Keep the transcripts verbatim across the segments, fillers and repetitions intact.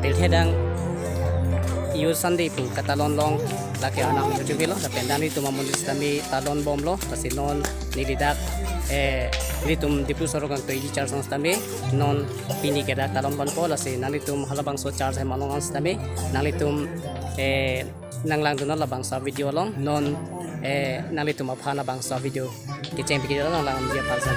Telthedang Youth Sunday pu katalon long lake anam chojokelo, lapen nanglitum amonit sitame talon bomlo, lasi non neli dak, eh, nelitum Diphu Sorok Gangtui Church along sitame non pini ke dak talon bompo, lasi nanglitum halabangso church hem along sitame nanglitum, eh, nanglangdun labangso video along, non, eh, nanglitum aphan labangso video kecheng pikir along lang dia palsa.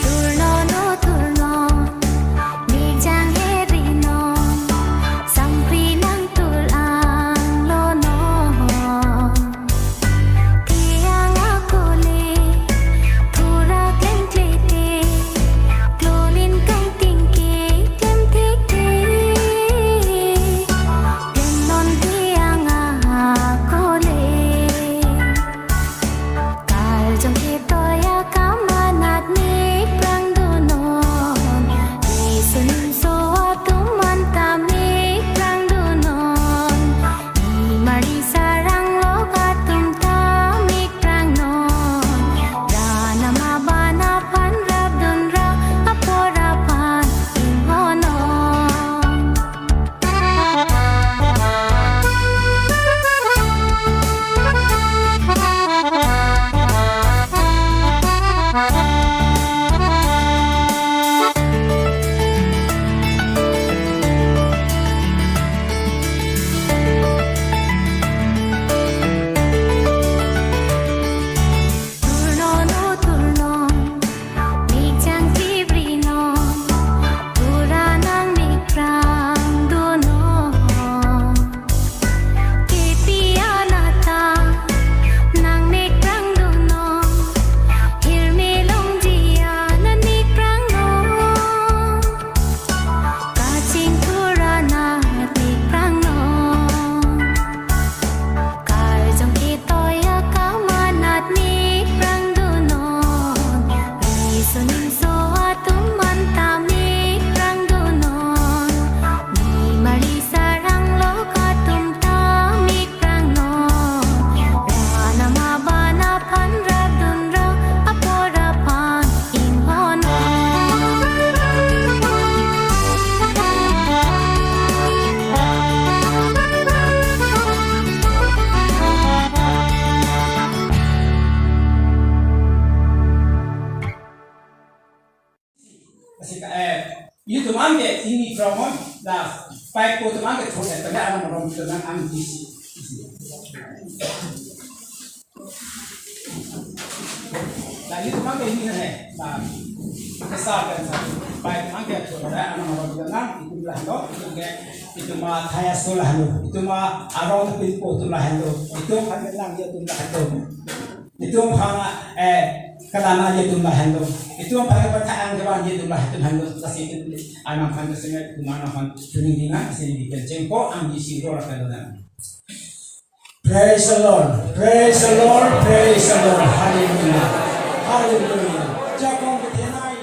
Turno no turno, mek jangheri non, sampri nangtul anglo non. Tiang akole, thura klengklete, klolin kangtingke, klem thekte. Klem non tiang akole. Karjong ketoya kamanat mek prangdunnon. Isun so atum anta mek prangdunnon. Nimari sarang lok atum ta mek prangnon. Ranama bana aphan rapdunra apor aphan inghonon. Turno no turno, mek jangkibri non, thura nang mek prangdunnon. Kepi anat ta nang mek prangdunnon, hirme longji anat mek prangnon. Kachingthur anat mek prangnon. Karjong ketoya kamanat mek prangdunnon. Isun so atum anta mek prangdunnon. Nimari sarang lok atum ta mek prangnon. Ranama bana aphan rapdunra apor aphan inghonon. Asika, eh, itum anke ini promo la pai ko tum anke thot eh pada anam rom tum nang ang disi. La itum anke ini hai, la kesal kan sa pai tum anke thot pada anam rom tum nang itum lahelo, itum ke itum ma thaya so lahelo, itum ma arong pinpo tum lahelo, itum kan nang ya tum lahelo. Itum aphan, eh, kelana atum lahenlo. Itum aphan kepatha-an kevan atum lahenlo. Lasi itum anam aphan kesengat itum anam aphan tuning dinga, lasi itum kechengpo, angji singro lahenlo na. Praise the Lord. Praise the Lord. Praise the Lord. Hallelujah. Hallelujah. Jakong kethenei.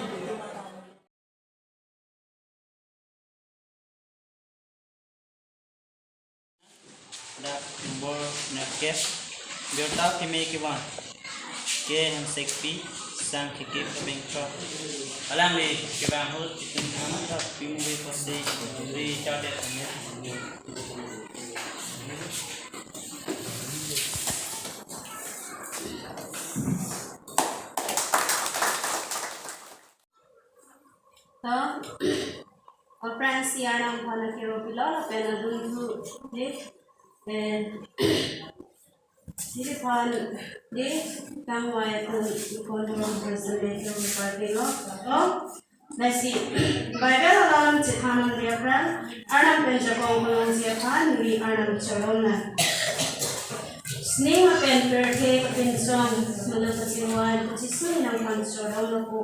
Dak nombor nerkep, birta keme kevan, ke hemsekpi, sang kekip kebengkok. Alangli kevang ahut, itum amat thap, pimui pose, ri chau det amet. To, aphrang si Arnam aphan akero pilo, lapen adun thu, de, eh, neli aphan, de, kangvai atum, ikon dorong person, de, kero party lo, to, lasi, Bible alam chethan nangji aphrang, Arnam pen jakong nangji aphan, neli Arnam chorong na. Sining lapen pirthe kapinchon, mane kachingvai, kachisui nangphan chorong lo pu.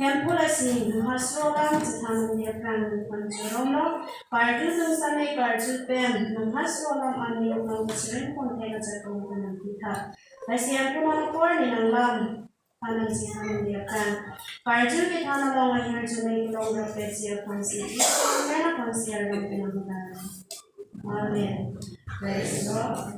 Hemphu lasi, Hemhasro alam chethan nangji aphrang nangphan chorong lo. Karju atum sitame karju pen, Hemhasro alam ani along kachiring pon thek ajakong nangpitha. Lasi Hemphu apor neli nanglam. Panan si panan dia kan. Karju ke thana long lahir jume long rapet sia pansi. Isi mena pansi arang pinang. Amen. Praise the Lord.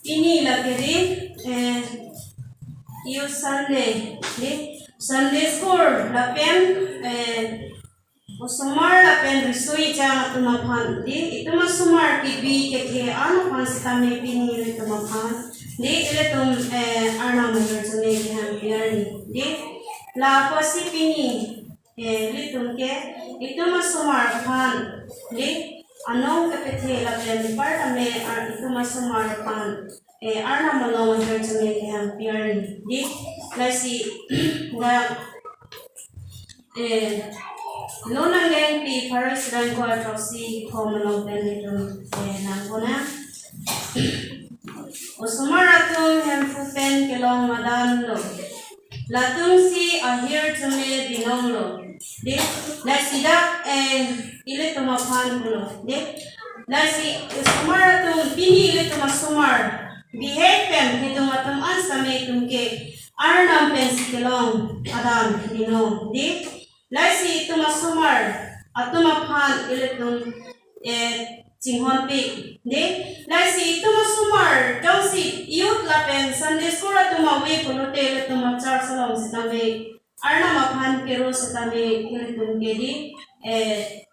Pini lake di, eh, Youth Sunday, di Sunday School lapen, eh, osomar lapen riso-ejang atum aphan, di itum asomar kebi kethe an aphan sitame pini ilitum aphan, di ilitum, eh, Arnam ahirjume kehang pi arni, di lapusi pini, eh, ilitum ke itum asomar aphan, di anong kepethe lapen department ar itum asomar aphan, eh, Arnam along ahirjume kehang pi arni, di lasi dak, eh, non nanglengpi Pharaoh Israel ko atroksi ko malong pen itum, eh, nangkona. Osomar atum Hemphu pen kelong madan lo. Latumsi ahirjume binong lo. Di, lasi dak, eh, ilitum aphan pulo. Di, lasi osomar atum pini ilitum asomar bihek pen hedung atum an sitame itum ke Arnam pensi kelong adan binong. Di, lasi itum asomar atum aphan ilitum, eh, chinghonpi. Di, lasi itum asomar jongsi youth lapen Sunday School atum ave pulote ilitum achurch along sitame Arnam aphan kero sitame ilitum ke di, eh,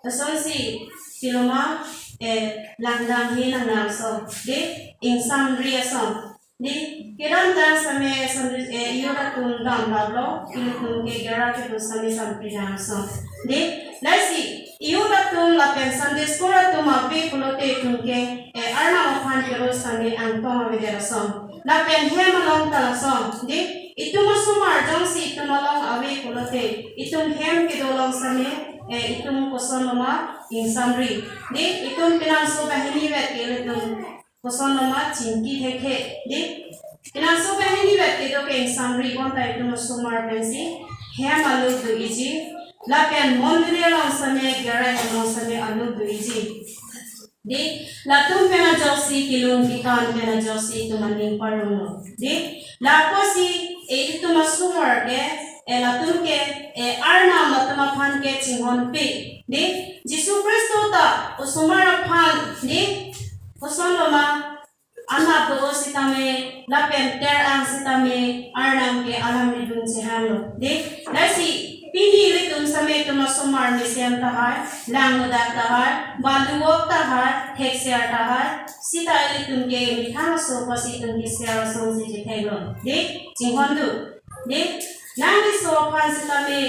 asonsi piloma, eh, langdang he nang nang so, di ingsamri ason. Di kedamtang sitame Sunday, eh, youth atum dam lablo, ilitum ke gera kedo sitame sampri dam so. Di lasi youth atum lapen Sunday School atum ave pulote itum ke, eh, Arnam aphan kero sitame angtong avedet ason. Lapen hem along ta lason. Di itum asomar jongsi itum along ave pulote itum hem kedo along sitame, eh, itum koson loma ingsamri. Di itum penang so banghini vet ke ilitum koson loma chingki thekthe, di. Penang so banghini vet kedo ke ingsamri, bonta itum asomar pensi hem aluk do-iji. Lapen mondoli along sitame, gera hem along sitame aluk do-iji. Di, latum pen ajoksi, kelun kekan pen ajoksi itum aning parong lo. Di, lapusi, eh, itum asomar ke, eh, latum ke, eh, Arnam latum aphan ke chinghonpi. Di, Jisu Khristo ta osomar aphan, di, koson loma, anat do sitame, lapen ter-ang sitame, Arnam ke alam ridung chehang lo. Di, lasi pini ilitum sitame itum asomar mesen tahai, langnodak tahai, balu wok tahai, thekser tahai, sita ilitum ke methang aso apotsi itum ke ser asonsi chethek lo. Di, chinghon do. Di, nangli so aphan sitame,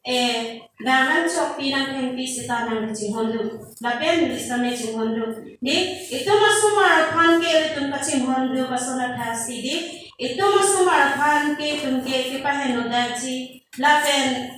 eh, dangan chokpi nangthengpi sita nangli chinghon do. Lapen neli sitame chinghon do. Di, itum asomar aphan ke ilitum kachinghon do kason athasi, di itum asomar aphan ke itum ke kepaheno detji. Lapen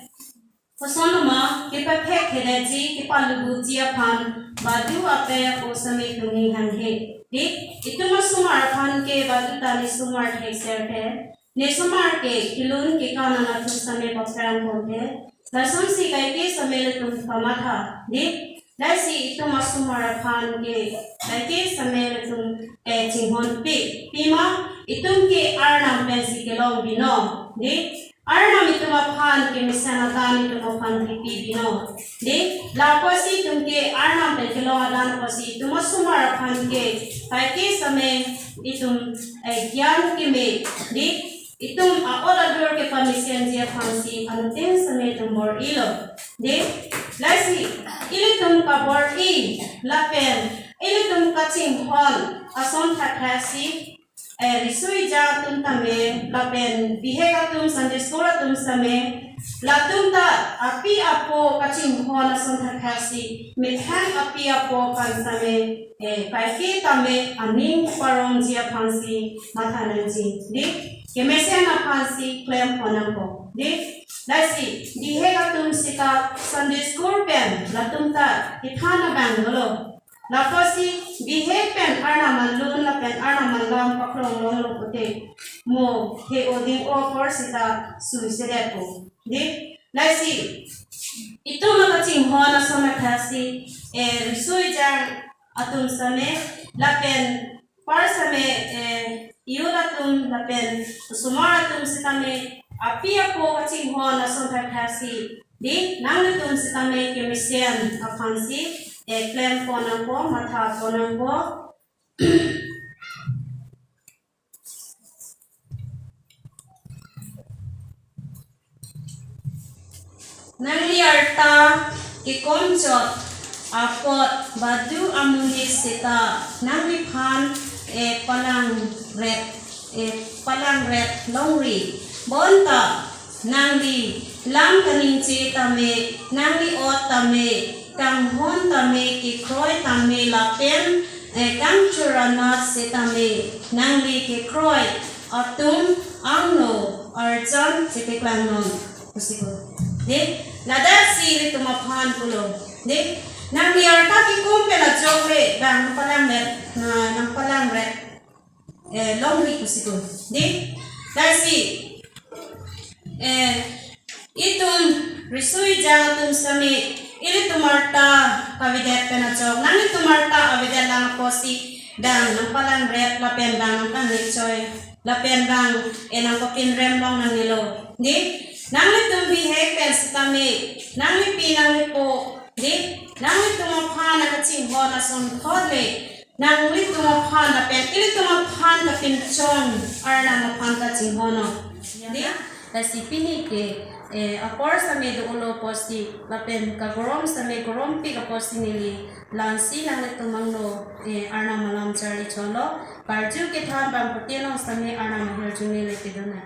koson loma kepathekthedetji, kepalubutji aphan badu ape ako sitame itum ning hanghe. Di, itum asomar aphan ke badu ta ne somar thekser the. Ne somar ke kelun kekan anatthu sitame paprang ponthe. Lasonsi kaike sitame ilitum pamatha. Di, lasi itum asomar aphan ke kaike sitame ilitum, eh, chinghonpi. Pima, itum ke Arnam pensi kelong binong. Di, Arnam itum aphan kemesen adan itum aphan kepi binong. Di, lapusi itum ke Arnam pen kelong adan apotsi itum asomar aphan ke kaike sitame itum, eh, gyan keme, di itum a-ot adur kepamesenji aphansi anuttin sitame itum bor-ilo. Di, lasi ilitum kabor-i lapen ilitum kachinghon ason thakthaksi, eh, riso-ejang atum tame, lapen bihek atum, Sunday School atum sitame, latum ta api apo kachinghon ason thakthaksi, methang api apo aphan sitame, eh, kaike tame aning parongji aphansi matha nangji. Di, kemesen aphansi klem pon nangpo. Di, lasi bihek atum sita Sunday School pen latum ta kethan abang dolo. Lapusi bihek pen Arnam alun lapen Arnam alam paklong longlo pute, mo he-o ding-o apor seta sui sedetpo. Di, lasi itum akachinghon ason athasi, eh, riso ejang atum sitame, lapen par sitame, eh, iyut atum lapen osomar atum sitame, api apo kachinghon ason athasi, di, nanglitum sitame kemesen aphansi, eh, klempon nangpo, matha pon nangpo. Nangli arta kekomchot apot badu amonit seta nangliphan, eh, palangret, eh, palangret longri. Bonta nangli lam kaningje tame, nangli ot tame, kanghon tame, kekroi tame lapen, eh, kangchur anat setame, nangli kekroi atum angno arjan chepeklang non pusi ko. Di, ladak si ilitum aphan pulo. Di, nangli arta kekom pen ajok le bang nangpalangret, na, nangpalangret, eh, longri pusi ko. Di, lasi, eh, itum riso ejang atum sitame, ilitum arta kavedet pen ajok, nanglitum arta avedet lang apotsi bang nangpalangret lapen bang nangpangnichoi lapen bang, eh, nangpapinrem long nangnelo. Di, nanglitum bihek pen sitame, nanglipi nanglipo, di, nanglitum aphan akachinghon ason thot le, nanglitum aphan lapen ilitum aphan kapinchong Arnam aphan kachinghon non. Di, lasi pini ke, eh, apor sitame dolo apotsi lapen kagorom sitame gorompik apotsi neli lansi nanglitum angno, eh, Arnam alam charli cholo. Karju kethan bang pute along sitame Arnam ahirjume le kedona.